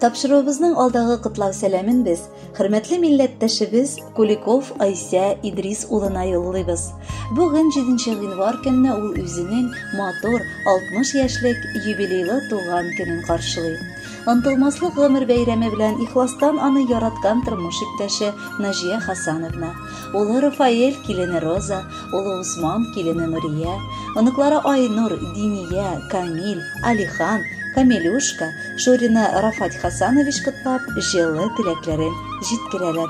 Тапшыруыбызның алдагы котлау сәламен без хөрмәтле милләттәшебез Куликов Айсә Идрис улына юллыйбыз. Бүген 7 гыйнвар көнне ул үзенең матур 60 яшьлек юбилейлы туган көнен каршылый. Онтылмаслык гомер бәйрәме белән ихластан аны яраткан тормыш иптәше Наҗия Хасановна, улы Рафаэль, килене Роза, улы Усман, килене Нурия, оныклары Айнур, Диния, Камиль, Алихан, Камилюшка, Шурина Рафать Хасанович котлап, җылы теләкләрен җиткерәләр.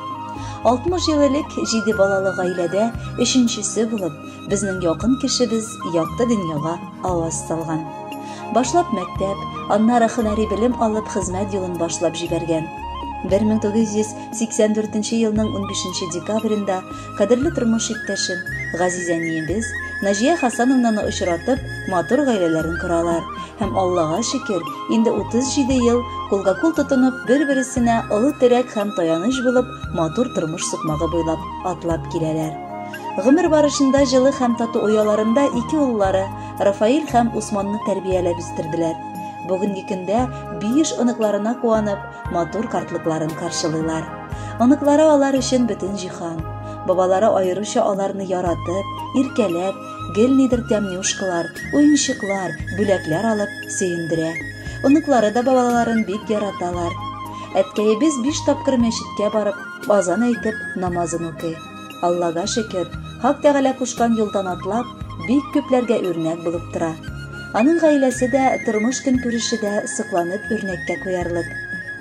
60 ел элек җиде балалы гаиләдә өченчесе булып, безнең якын кешебез якты дөньяга аваз салган. Башлап мәктәп, аннары һөнәри белем алып хезмәт юлын башлап җибәргән. 1984 елның 15 декабрендә кадерле тормыш иптәшем, газиз әниебез Наҗия Хасановнаны очратып, матур гаиләләрен коралар һәм Аллага шөкер, инде 37 ел кулга-кул тотынып, бер-берсенә олы терәк һәм таяныч булып, матур тормыш сукмагы буйлап атлап киләләр. Гомер барышында җылы һәм тату ояларында ике уллары Рафаэль һәм Усманны тәрбияләп үстерделәр. Бүгенге көндә биш оныкларына куанып, матур картлыкларын каршылыйлар. Оныклары алар өчен бөтен җиһан. Бабалары аеруча аларны яратып, иркәләп, гел нидер тәмнюшкалар, уенчыклар, бүләкләр алып сөендерә. Оныклары да бабаларын бик яраталар. Әткәебез биш тапкыр мәчеткә барып, азан әйтеп, намазын укый. Аллага шөкер, Хак Тәгалә кушкан юлдан атлап, бик күпләргә үрнәк булып тора. Аның гаиләсе дә, тормыш-көнкүреше дә сокланып үрнәккә куярлык.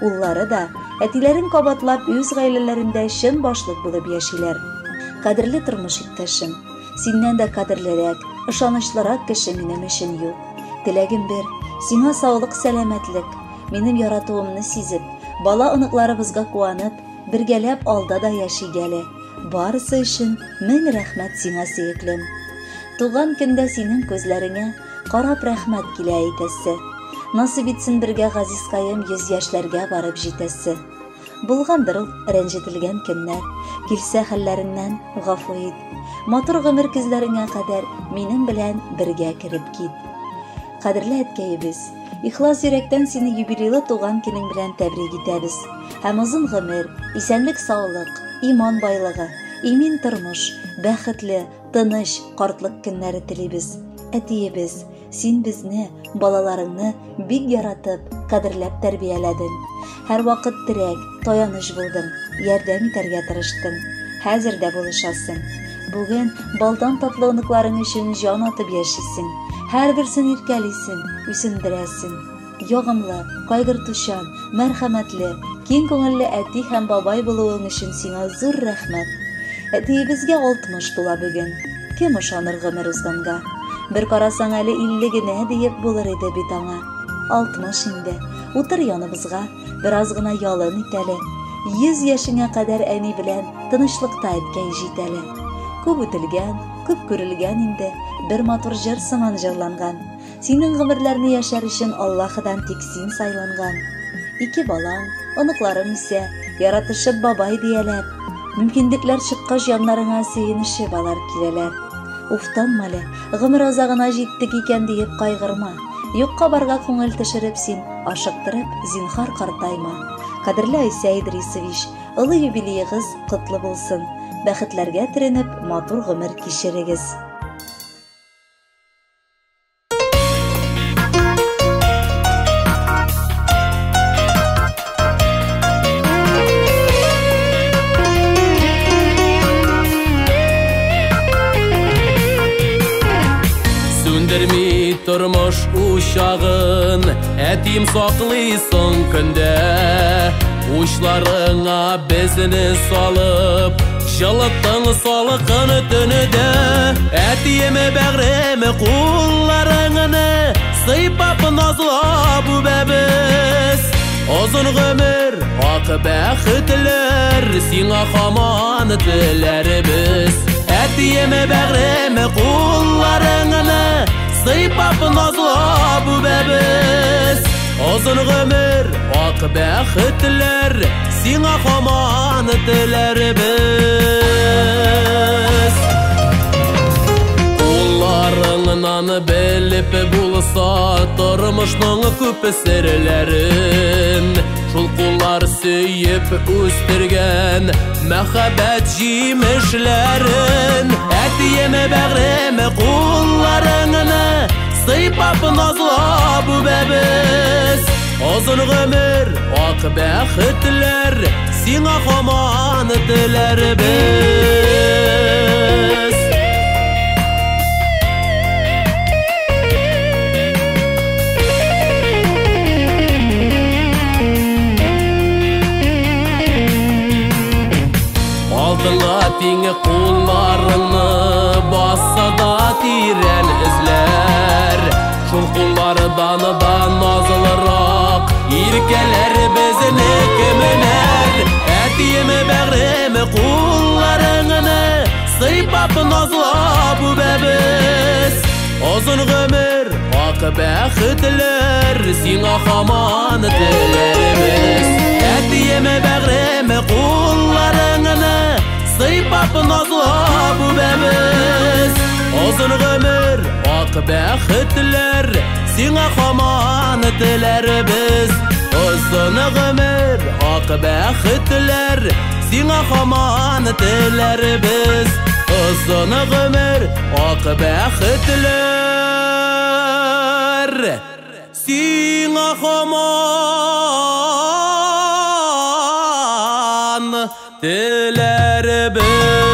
Уллары да, әтиләрен кабатлап, үз гаиләләрендә чын башлык булып яшиләр. Кадерле тормыш иптәшем, синнән дә кадерлерәк, ышанычлырак кеше минем өчен юк. Теләгем бер, сиңа саулык-сәламәтлек, минем яратуымны сизеп, бала-оныкларыбызга куанып, бергәләп алда да яшик әле. Барысы өчен мең рәхмәт сиңа, сөеклем. Туган көндә синең күзләреңә карап рәхмәт килә әйтәсе. Насыйп итсен бергә газизкаем 100 яшьләргә барып җитәсе. Булгандыр ул рәнҗетелгән көннәр, килсә хәлләреңнән гафу ит. Матур гомер көзләреңә кадәр минем белән бергә кереп кит. Кадерле әткәебез, ихлас йөрәктән сине юбилейлы туган көнең белән тәбрик итәбез. Һәм озын гомер, исәнлек-саулык, иман байлыгы, имин тормыш, бәхетле, тыныч картлык көннәре телибез. Әтиебез, син безне, балаларыңны бик яратып, кадерләп тәрбияләдең. Һәрвакыт терәк, таяныч булдың, ярдәм итәргә тырыштың. Хәзер дә булышасың. Бүген балдан татлы оныкларың өчен җан атып яшисең. Һәрберсен иркәлисең, үсендерәсең. Ягымлы, кайгыртучан, мәрхәмәтле, киң күңелле әти һәм бабай булуың өчен сиңа зур рәхмәт. Әтиебезгә 60 тула бүген. Кем ышаныр гомер узганга? Бер карасаң әле 50 генә диеп булыр иде бит аңа. 60 инде. Утыр яныбызга, бераз гына ялын ит әле. 100 яшеңә кадәр әни белән тынычлыкта әткәй җит әле. Күп үтелгән, күп күрелгән инде, бер матур җыр сыман җырланган. Синең гомерләрне яшәр өчен Аллаһыдан тик син сайланган. Ике балаң, оныкларың үсә, яратышып бабай дияләр. Мөмкинлекләр чыккач яннарыңа сөенешеп алар киләләр. Уфтанма әле, гомер азагына җиттек икән диеп кайгырма. Юкка барга күңел төшереп син, ашыктырып, зинһар картайма. Кадерле Айсә Идрисович, олы юбилеегыз котлы булсын. Бәхетләргә төренеп, матур гомер кичерегез. Сүндерми тормыш учагын, әтием саклый соң көндә. Учларыңа безне салып, җылыттың салкын төнедә. Әтием бәгърем кулларыңны сыйпап назлап үбәбез. Озын гомер, ак бәхетләр сиңа һаман теләрбез. Әтием бәгърем кулларыңны сыйпап назлап үбәбез. Озын гомер, ак бәхетләр сиңа һаман теләрбез. Кулларыңнан белеп булса тормышның күп серләрен, шул Аналар сөеп үстергән мәхәббәт җимешләрен. Әтием бәгърем кулларыңны сыйпап назлап үбәбез. Озын гомер, ак бәхетләр сиңа һаман теләрбез. Алтынга тиң кулларыңны басса да тирән эзләр. Шул куллардан да назлырак иркәләр безне кемнәр. Әтием бәгърем кулларыңны сыйпап назлап үбәбез. Озын гомер, ак бәхетләр сиңа һаман теләрбез. Әтием бәгърем кулларыңны сыйпап назлап үбәбез. Озын гомер, ак бәхетләр сиңа һаман теләрбез. Озын гомер, ак бәхетләр сиңа һаман теләрбез. Озын гомер, ак бәхетләр сиңа һаман теләрбез.